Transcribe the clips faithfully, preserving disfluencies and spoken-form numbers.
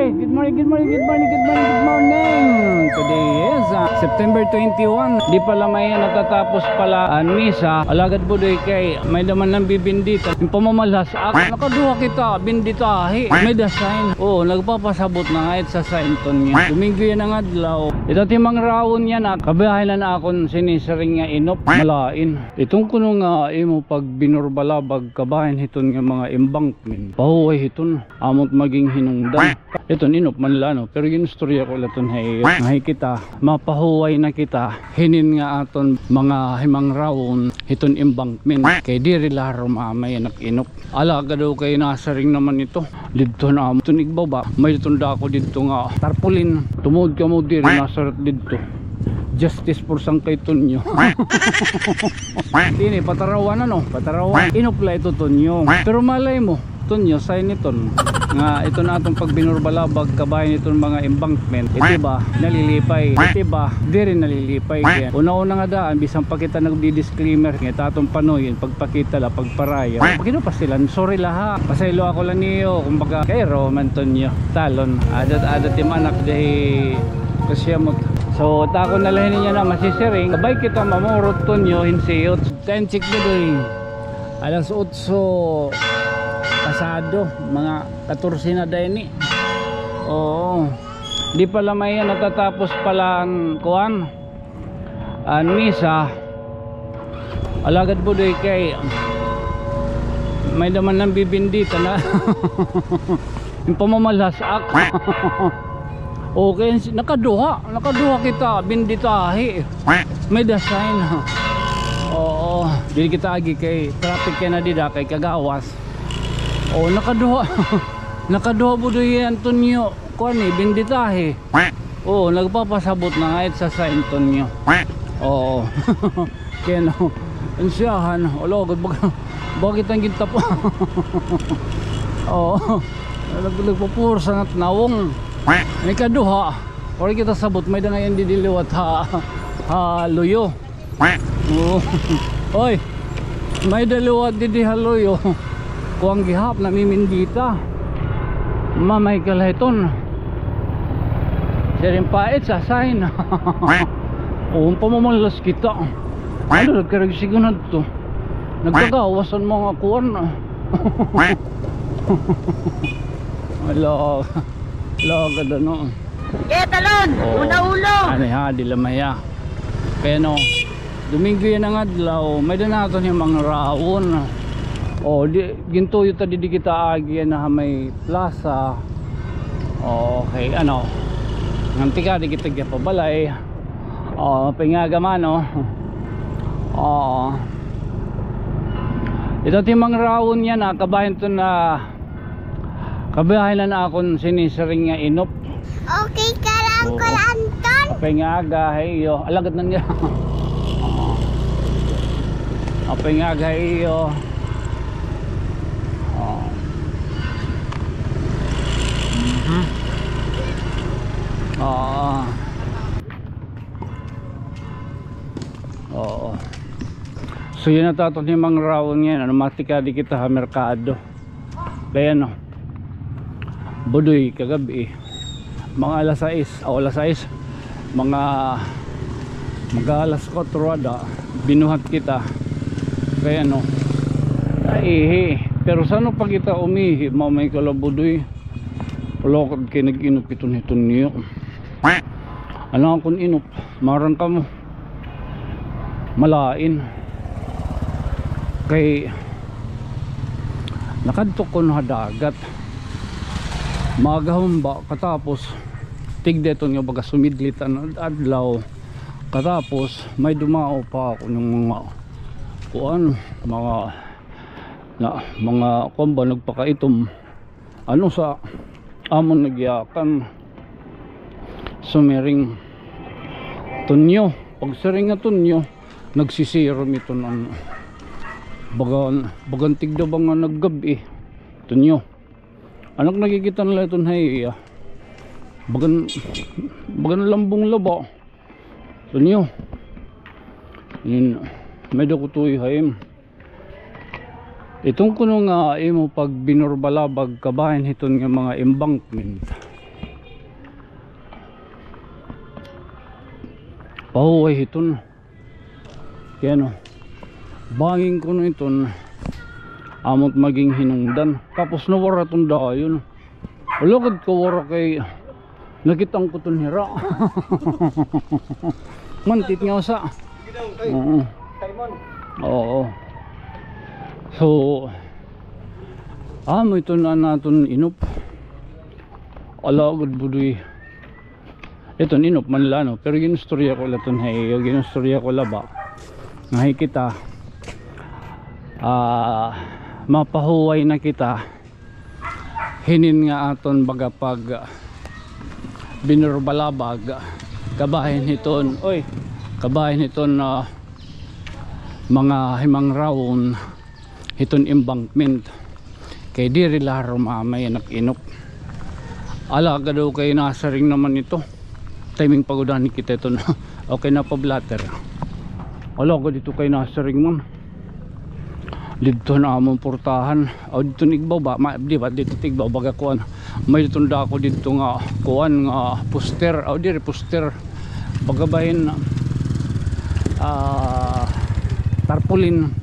Good morning, good morning, good morning, good morning, good morning. Today is, ah, September twenty-one. Di pa la man natatapos pala an misa. Alagad, Budoy, kay may-ada man nambibindita. An pamamalhas-ak, nakaduha kita binditahi. May-ada sign. Oo, nagpapasabot na nga it sa sign, Tonyo. Domingo yana nga adlaw. Ito it mangraon yana, kabiyahe na akon sinisiring nga inop. Malain. Iton kuno nga imo pagbinurbalabag kabahin hiton nga mga embankment. Pahuway hiton. Amo it maging hinungdan. Iton inop man la, no? Pero ginistorya ko la iton hay, hay kita, mapahuway na kita hinin nga aton mga himangraon hiton embankment. Kay diri la harumamay an inop. Alagad daw kay nasiring naman ito. Didto na amo iton igbaba. May iton dako didto nga tarpaulin. Tumuod kamo diri, nasiring didto. Justice for Sangkay Tonyo. Dini, patarawan, ano? Patarawan. Inop la ito, Tonyo. Pero malay mo, Tonyo, sign iton. Nga, ito na aton pagbinurbalabag, kabahin iton mga embankment. Ito ba, nalilipay. Ito ba, diri nalilipay. Una-una nga daan, bisan pa kita nagdi-disclaimer. Nga it aton panoy, pagpakita la, pagparayaw. Pagkita pa sila, sorry la ha. Pasaylo ako la niyo, kumbaga, kay Roman Tonyo. Talon, adat-adat it mga anak, dahi, kasyamot. So, takon na la hini niya na masisiring. Kabay kita mamurot, Tonyo, hinsiyot. Time check, Budoy. Alas otso pasado, mga katorse na dayni. Oo. Di pa la man natatapos pala an kuan, an misa. Alagad, Budoy, kay may-ada man nambibindita na. An pamamalhas-ak. Okay, nakaduha, nakaduha kita binditahi. May-ada sign. Oo, diri kita agi kay traffic yana dida kay kagawas. Oh, nakaduha. Nakaduha, Budoy, Antonio. Kuan, eh, binditahi. Oo, nagpapasabot na nga it sa sign, Antonio. Oo. Kaya, no, an siyahan, wala, bag-, bakit an gintap? Oo. Nag-, nagpupursa nga nawong. An ikaduha, waray kita sabot, may-ada ngay-an didi liwat ha, ha luyo. Oo. Oy, may-ada liwat didi ha luyo. Kuan gihap, namimindita. Mamay ka la hiton. Siring pa it sa sign. Oo, pamamalhas kita. Ano, nagkaragsigon adto. Nagkagawas an mga kuan, ah. Wala. Wala ka da, no? Kaya talon, oo. Una ulo. Ano ha, di la maya. Kaya, no, Domingo yana nga adlaw, may-ada naton himangraon. O, di, gintuyo ta didi kita agi yana ha may plaza. Okay, ano, ngantika di kita gipabalay. O, pingaga man, no? Oo. Ito it himangraon yana, kabahin to na Kabiyahe na akon sinisiring nga inop. Okay ka la, Uncle Anton? Apay nga aga ha iyo. Alagad na niya. Apay nga aga ha iyo. Oo. Mhm. Oo. Oo. So, yana it aton himangraon ngay-an. Ano, matikadi kita ha merkado. Kay ano, Budoy, kagab-i, mga alas sais, o, alas sais, mga, mag-aalas kuwatro ada, binuhat kita. Kay ano, naihi. Pero san-o pa kita umihi, mamay ka la, Budoy. Palakad kay nag-inop iton hiton niyo. Ano akon inop, maaram kamo. Malain. Kay nakadto kuno ha dagat. Maaga humba, katapos tigda iton nga baga sumidlit an adlaw. Katapos may dumao pa ako nga mga kuan, mga, na, mga kuan ba, nagpakaitom. Ano sa amon nagyakan, sumiring Tonyo. Pagsiring nga Tonyo, nagsisirom iton an bagan, bagan tigda ba nga naggab-i. Tonyo. Ano it nakikita nila iton ha iya? Bagan, bagan lambong la ba. Tonyo. Ini, may-ada ko tuyo ha im. Iton kuno nga imo pagbinurbalabag kabahin hiton nga mga embankment. pahuway hiton. Kay ano, bangin kuno iton, amo it maging hinungdan. Tapos nawara iton dayon. Alagad kawara kay nakit-an ko iton hira. Mantit nga usa. Oo. Oo. So, amo iton an aton inop. Alagad, Budoy. Iton inop man la, no? Pero ginistorya ko la iton ha iyo, ginistorya ko la ba nga hi kita, ah, mapahuway na kita hinin nga aton baga pag, ah, binurbalabag, kabahin hiton, oy, kabahin hiton, ah, mga himangrawon hiton embankment. Kay diri la harumamay an ak-inop. Alagad daw kay nasiring naman ito. Timing pagudani kita ito na. Okay na pa-blotter. Alagad ito kay nasiring man. Didto na amon portahan. O, didto na igbaw ba? Ma, di ba? Didto igbaw baga kuan. May didto dako didto nga kuan nga poster. O, diri poster. Baga bahin, ah, tarpaulin.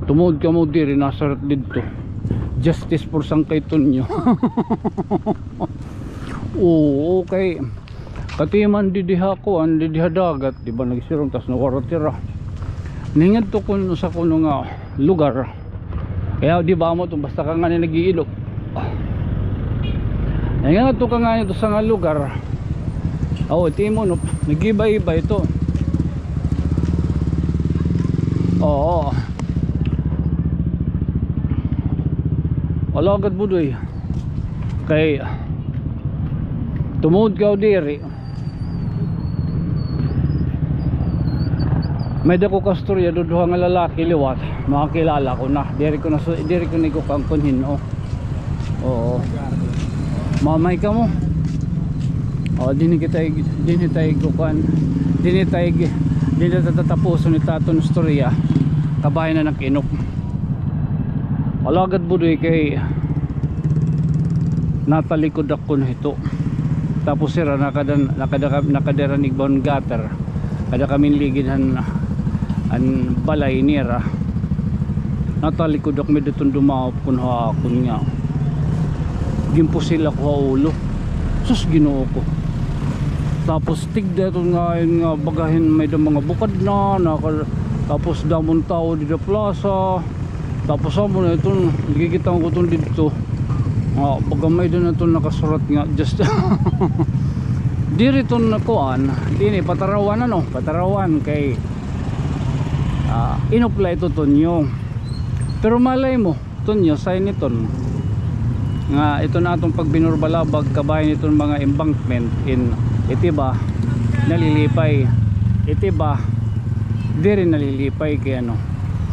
Tumuod kamo diri, nasarat didto. Justice for Sangkay Tonyo. Oo, okay. Katiman didi ha kuan, didi ha dagat, di ba, nagsirong tas nawara it ira. Ningadto kun usa kuno nga lugar. Kay di ba amo ito, basta ka ngani nag-iilop. Ay, nga ito ka ngani ito sa nga lugar. Oo, ito imo, no? Nag-iba-iba ito. Oo. Alagad, Budoy. Kay tumuod ka o diri. May-ada ko kaistorya, duduha nga lalaki liwat. Mga kilala ko na. Diri ko na su-, diri ko na ikukuan kun hin-o. Oo. Mamay kamo. O, dinhi kita ig-, dinhi ta ikukuan. Dinhi ta ig-, dinhi ta tatapuson it aton istorya. Kabahin an ak-inop. Alagad, Budoy, kay natalikod ako hito. Tapos hira nakada-, nakada-, nakadara han igbaw han gutter. Kada kami ligid han, han balay nira. Natalikod ako, may-ada iton dumaop kun ha akon nga ginpusil ako ha ulo. Sus, Ginoo ko. Tapos tigda iton nga, nga baga hin may-ada mga bukad na, naka-, tapos damo nga tawo dida plaza. Tapos amo na iton, nakikita ko iton didto. Ah, baga may-ada na iton nakasurat nga, just diri iton kuan, dinhi, Patarawan, ano, Patarawan kay, ah, inop la ito, Tonyo. Pero malay mo, Tonyo, sign iton. Nga iton aton pagbinurbalabag, kabahin iton mga embankment in, it iba nalilipay. It iba diri nalilipay kay ano.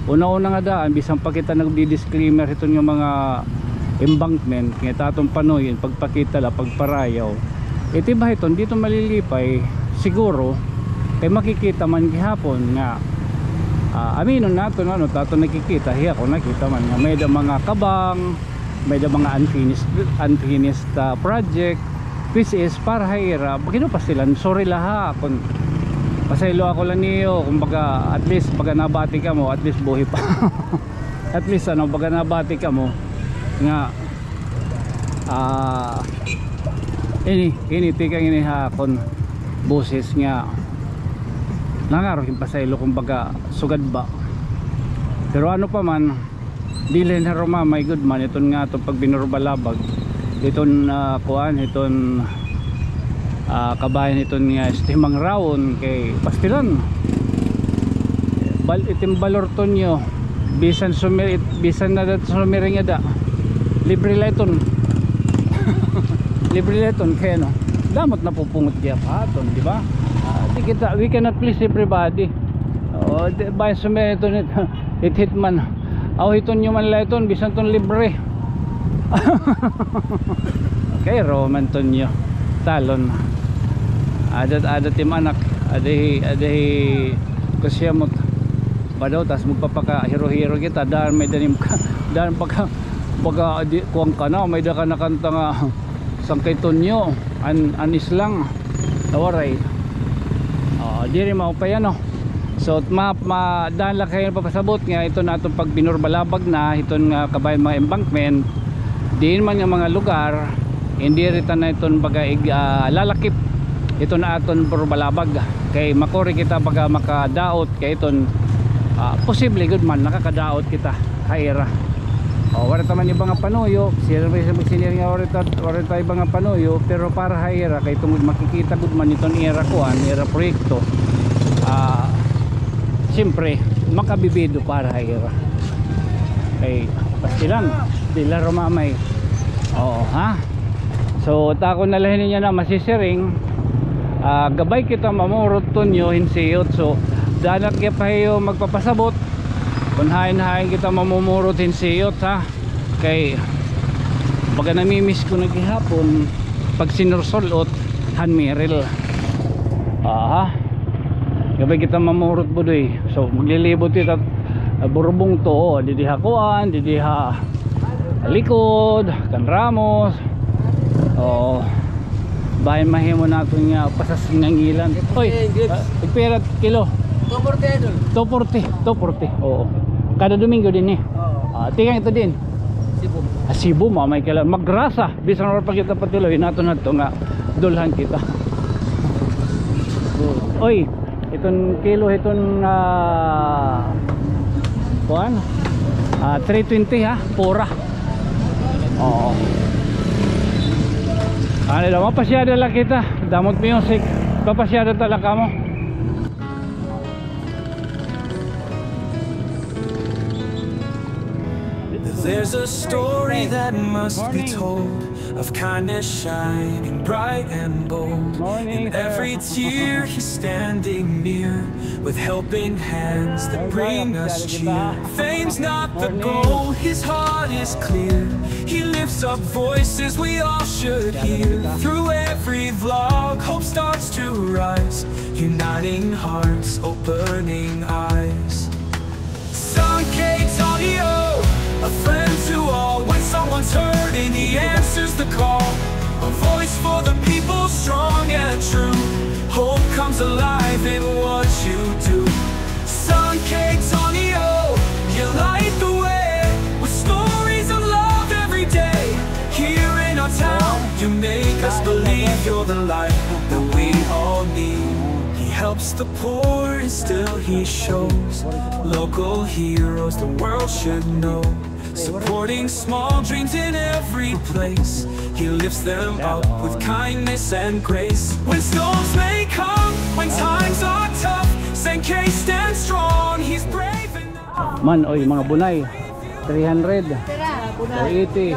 Una-una nga daan, bisan pa kita nagdi-disclaimer hiton nga mga embankment, nga it aton panuyon, pagpakita la, pagparayaw. It iba hiton, diri iton malilipay, siguro, kay makikita man gihapon nga, ah, aminon naton, ano, it aton nakikita, hiya ko nakita man nga may-ada mga kabang, may-ada mga unfinished, unfinished, ah, project, which is para ha ira, baga pastilan, sorry la ha, kun pasaylo ako la niyo, kumbaga, at least, baga nabati kamo, at least buhi pa. At least, ano, baga nabati kamo, nga, ah, ini, ini, tikang ini ha akon boses nga, nangaro hin pasaylo, kumbaga, sugad ba. Pero ano pa man, diri la harumamay gud man iton nga aton pagbinurbalabag. Iton, ah, kuan, iton, ah, kabahin iton nga este himangrawon kay pastilan. Bal-, it im balor, Tonyo, bisan sumir-, it-, bisan na dat sumiring ada. Libre la iton. Libre la iton kay ano. Damo it napupungot gihap ha aton, di ba? Ah, di kita, we cannot please everybody. O, di, bay sumiring iton, it-, Hithit man. Aw, hi Tonyo man la iton, bisan iton libre. Kay Roman Tonyo. Talon. Ada, ada it im anak. Ada hi, ada hi Kusyamot. Padaw, tas magpapakahiro-hiro kita. Daan may-ada nim ka, daan pagka, pagka, di, kuwan ka na, may-ada ka nakanta nga, Sangkay Tonyo, an, an islang. Nawaray. Diri maupay, ano. So, ma, ma, daan la kay papasabot nga iton aton pagbinurubalabag na, iton nga kabahin mga embankment, diin man nga mga lugar, indi rita na iton baga ig, ah, lalakip iton aton burubalabag. Kay makuri kita baga makadaot kay iton, ah, posible gud man nakakadaot kita ha ira. O, wara ta man iba nga panuyo, sir, may sabi sini nga wara ta, wara ta iba nga panuyo, pero para ha ira, kay tungod makikita gud man iton ira kuan, ira proyekto. Ah, siyempre, makabibido para ha ira. Kay, pastilan, dila rumamay. Oo, ha? So, ta ko na la hini niya na masisiring, ah, gabay kita mamurot tunyo hin siyot. So, daan la kay pahiyo magpapasabot kon hain-hain kita mamumurot hin siyot, ha. Kay baga namimiss ko na gihapon pagsinursul-ot han Merrill. Aha. Gabay kita mamurot, Budoy. So, maglilibot kita, ah, Burubungto, o, didi ha kuan, didi ha likod kan Ramos. Oo. Bahin mahimo naton nga pasas ngangilan. Oy, ah, pira kilo? Two forty, idol. Two forty, two forty. Oo. Kada Domingo dinhi. Oo. Ah, tikang ito dinhi. Cebu. Ah, Cebu, mamay kailan. Magrasa. Bisan wala pa kita patiloy, naton hadto nga dulhan kita. Oy, iton kilo, iton, ah, kuan? Ah, three twenty, ha? Pura. Oo. Ano daw, mapasyada la kita. Damot music. Papasyada ta la kamo. There's a story that must be told of kindness shining bright and bold. In every tear, he's standing near with helping hands that bring us cheer. Fame's not the goal, his heart is clear. He lifts up voices we all should hear. Through every vlog, hope starts to rise, uniting hearts, opening eyes. San Cayetano, a friend to all. When someone's hurting, he answers the call. A voice for the people, strong and true. Hope comes alive in what you do. San Cayetano, you light the way with stories of love every day. Here in our town, you make us believe you're the light that we all need. He helps the poor and still he shows local heroes the world should know. Supporting small dreams in every place. He lifts them up with kindness and grace. When storms may come, when times are tough, San Cay stands strong. He's brave enough. Man, oy, mga bunay. Three hundred. Tira. O eighty.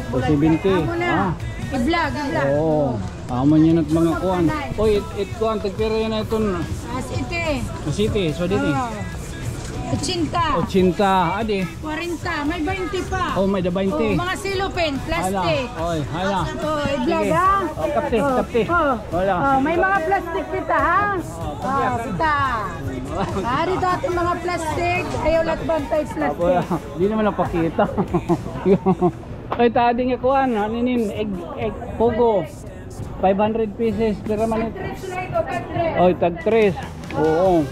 O seventy. Amo na. Ah. I-vlog, i-vlog. Oo. Amo niyan it mga kuan. Oy, it, it kuan, tagpira yana iton? Ah, siyete. Ah, siyete, so didi. Oo. Ochenta. Ochenta, adi. Kwarenta, may baynte pa. Oh, may da baynte. Oh, mga cellophane, plastic. Hala, oy, hala. Oh, i-vlog, ha? Oh, kapti, kapti. Oh. Wala. Oh, may mga plastic kita, ha? Oh, kita. Ari dato mga plastic, ayaw la it bantay plastic. Apo, di naman napakita. Ay, tadi nga kuan, ano inin, egg, egg, pugo. Five hundred pieces, pira man it? Oy, tag tres. Oo.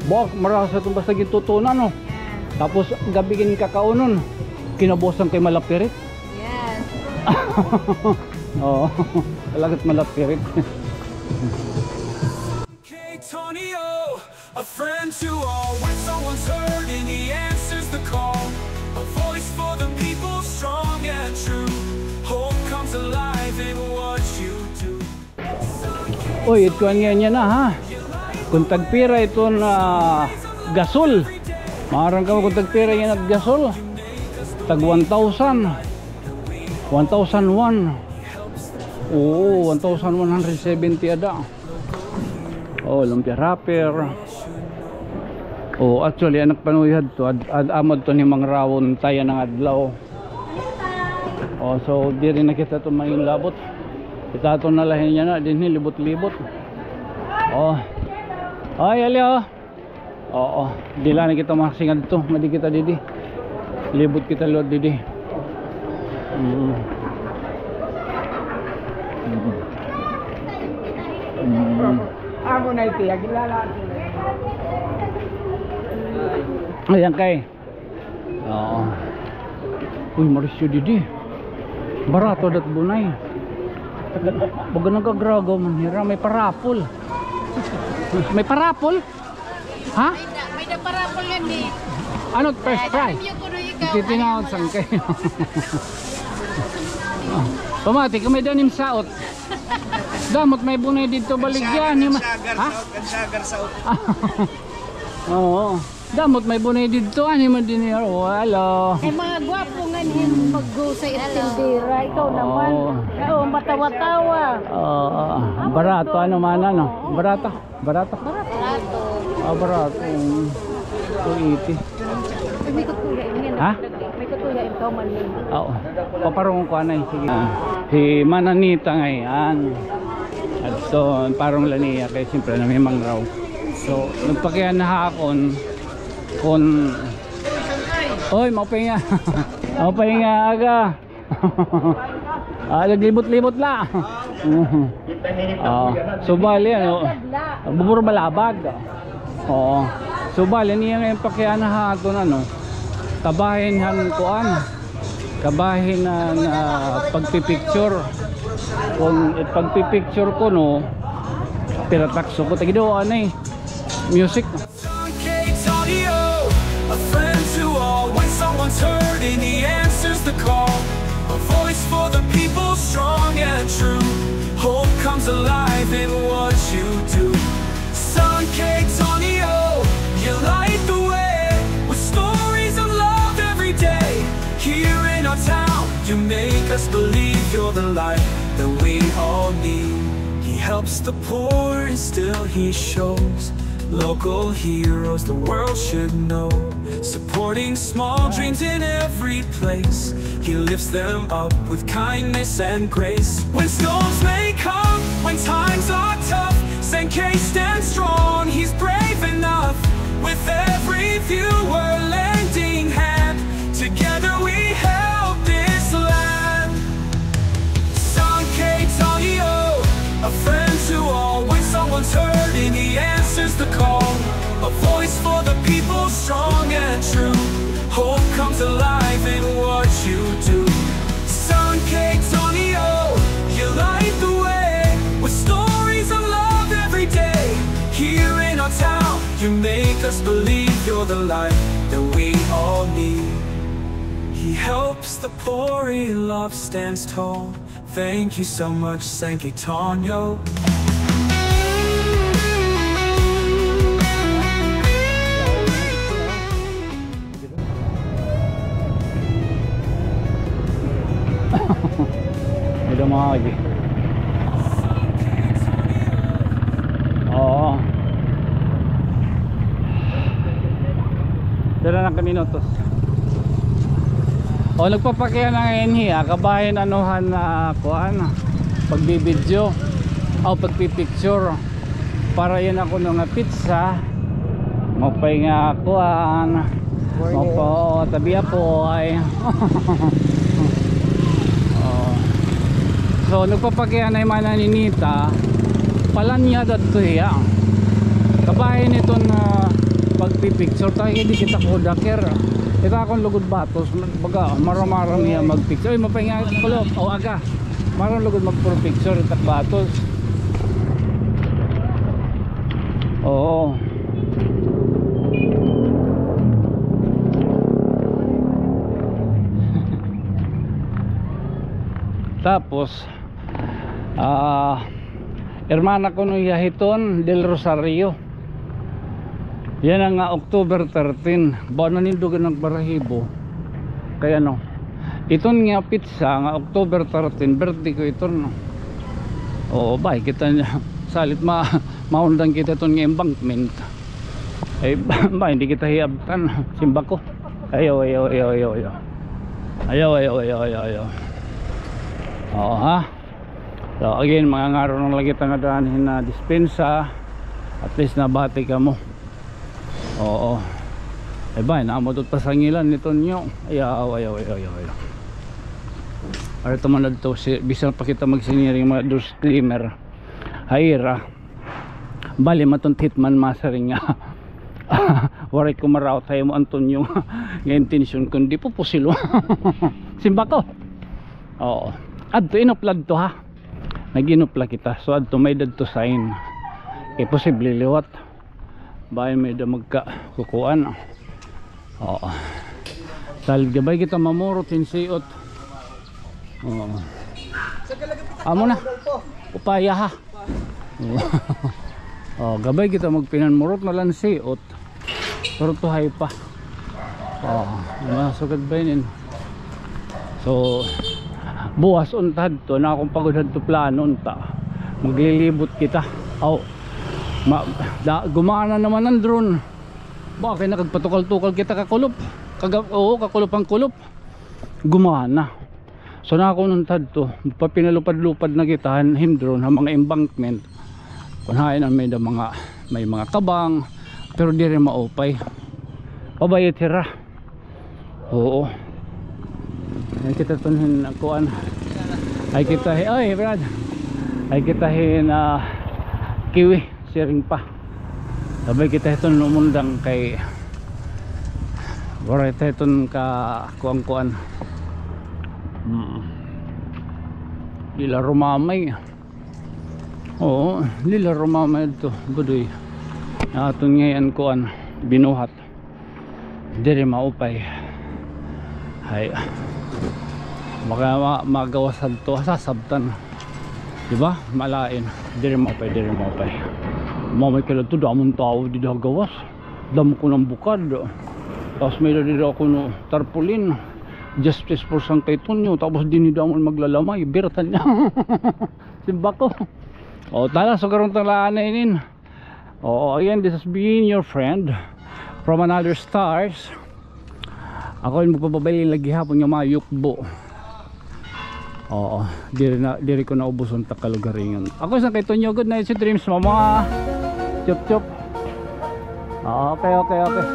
Bak, marasa iton basta gintutunan, no? Tapos, gabi gin kakaunon. Kinabuwasan kay malapirit. Yes. Oo. Talaga it malapirit. Antonio, a friend to all. When someone's hurting, he answers the call. A voice for the people, strong and true. Hope comes alive in what you do. Oy, it kuan nga niya na, ha? Kung tagpira iton, ah, gasol. Maaram kamo kung tagpira yana it gasol? Tag one thousand. One thousand one. Oo, one thousand one hundred seventy ada. Oh, lumpia wrapper. Oh, actually, an nagpanuyo hadto, ad, ad, amo adto ni Mang Rawon, taya ng adlaw. Oh, so, diri na kita tumayon labot. Kita ato na la hin yana, dinhi libot-libot. Oh. Ay, ali, oh. Oo, dila na kita masingad to, madi kita didi. Libot kita, Lord, didi. Mm. Mm. Mm. Amo na ito, ya, kilala ko. Ayan kay. Oo. Uy, marisyo didi. Barato dat bunay. Baga nagagragaw man hira, may parapol. May parapol? Ha? May da, may da parapol yan eh. Ano, first prize? Alam niyo kuno ikaw. Titinawag sangkay. Pamati ko may danim saot. Damot may bunay didto baligya ni ma-, ha? Oo. Damot may bunay didto, ani man din niya. Oh, hello. Ay, mga gwapo nga niya mag-go sa estindera. Ikaw naman. Oo. Oo, matawa-tawa. Oo. Barato, ano man, ano? Barato. Barato. Barato. Ah, barato. Mm. Two eighty. Ay, may katuya, yun. Ha? May katuya, ikaw man yun. Oo. Paparong ko, anay. Sige. Ah, si Mananita ngay-an. At so, parong la niya kay siyempre na may mangraw. So, nagpakiana ha akon kun, oy, maupay nga. Maupay nga aga. Ah, naglibot-libot la. Ah, so bali, ano, buburo balabag. Oo. So bali, niya ngay-an pakiana ha aton, ano, kabahin han kuan. Kabahin na, na pagpipicture. Kun pagpipicture kuno, pira takso ko, tagido, ano eh, music. San K Tonio, a friend to all. When someone's hurting, he answers the call. A voice for the people, strong and true. Hope comes alive in what you do. San K Tonio, you light the way with stories of love every day. Here in our town, you make us believe you're the light that we all need. He helps the poor, and still he shows local heroes the world should know. Supporting small dreams in every place, he lifts them up with kindness and grace. When storms may come, when times are tough, San K stands strong, he's brave enough. With every viewer lending hand, together we help this land. San K Tonio, a friend to all. When someone's hurting, he answers the call. A voice for the people, strong and true. Hope comes alive in what you do. San K Tonio, you light the way with stories of love every day. Here in our town, you make us believe you're the light that we all need. He helps the poor, he loves, stands tall. Thank you so much, San K Tonio. Ito mga kaji. Oo. Dala na ka minutos. O, nagpapakiana ngay-an hiya, kabahin ano han, ah, kuan, pagbibidyo. O, pagpipicture. Para yana kuno nga petsa. Maupay nga kuan. Morning. Maupay, tabi apoy. O. So, nagpapakiana hi Mana Ninita, palanya dadto hiya. Kabahin iton, ah, pagpipicture. Tayo, di kita kudaker. Kita akon lugod batos. Baga, maramaram hiya magpicture. Uy, maupay nga, kulo. O, aga. Maram lugod magpuro picture, tak batos. Oo. Tapos, ah, hermana kuno hiya hiton Del Rosario. Yana nga October thirteen. Ba, nanindog an nagbarahibo. Kay ano, iton nga petsa nga October thirteen, birthday ko iton, no? Oo, bay, kita niya. Salit ma-, maundan kita iton nga embankment. Ay, ba, hindi kita hiabtan. Simba ko. Ayaw, ayaw, ayaw, ayaw, ayaw. Ayaw, ayaw, ayaw, ayaw, ayaw. Oo, ha? So, again, mangangaron na la kita nga daan hin, ah, dispensa. At least nabati kamo. Oo. Ay, bay, naamo ito pasangilan ni Tonyo. Ayaw, ayaw, ayaw, ayaw, ayaw. Ari ito man adto, si, bisan pa kita magsiniring mga disclaimer. Hayra. Bali, matuntit man masiring nga. Waray ko maraot ha imo, Antonio, nga intensyon, kundi pupusilon. Simba ko. Oo. Adto, inupla adto, ha. Nag-inupla kita. So, adto may-ada adto sign. Kay posible liwat. Bangin may-ada magkakukuan. Oo. Dahil gabay kita mamurot hin siot. Oo. Amo na. Upaya, ha. Oo. Oh, gabay kita magpinanmurot na la hin siot. Pero tuhay pa. Oh, masugad ba inin? So, buwas unta hadto, na akon pagod hadto plano unta. Maglilibot kita. Aw, ma, da, gumana naman an drone. Ba, kay nakagpatukal-tukal kita kakulop. Kaga, oo, kakulop an kulop. Gumana. So, nakon unta hadto, papinalupad-lupad na kita han, hin drone ha mga embankment. Kun hain an may da mga, may mga kabang, pero diri maupay. Pabay-i hira. Oo. Ay kita ton hin kuan. Ay kita hi-, ay, Brad. Ay kita hin, ah, kiwi. Siring pa. Gabay kita hiton umundang kay waray ta hiton ka kuan-kuan. Hmm. Diri la rumamay. Oo, diri la rumamay adto, Budoy. Aton ngay-an kuan, binuhat. Diri maupay. Hay. Baka ma-, magawas hadto, sasabtan. Di ba? Malain. Diri maupay, diri maupay. Mamay kay adto, damo nga tawo dida ha gawas. Damo kuno nga bukad. Tapos may-ada dida kuno tarpaulin. Justice for Sangkay Tonyo. Tapos dinhi damo nga maglalamay. Birtan niya. Simba ko. O, tara, sugaron ta la anay inin. Oo, again, this has been your friend from another stars. Ako an magpapabalin la gihapon nga mayukbo. Oo, diri na, diri ko naubos unta kalugaringon. Ako Sangkay Tonyo, good night, sweet dreams, mama. Chup, chup. Okay, okay, okay.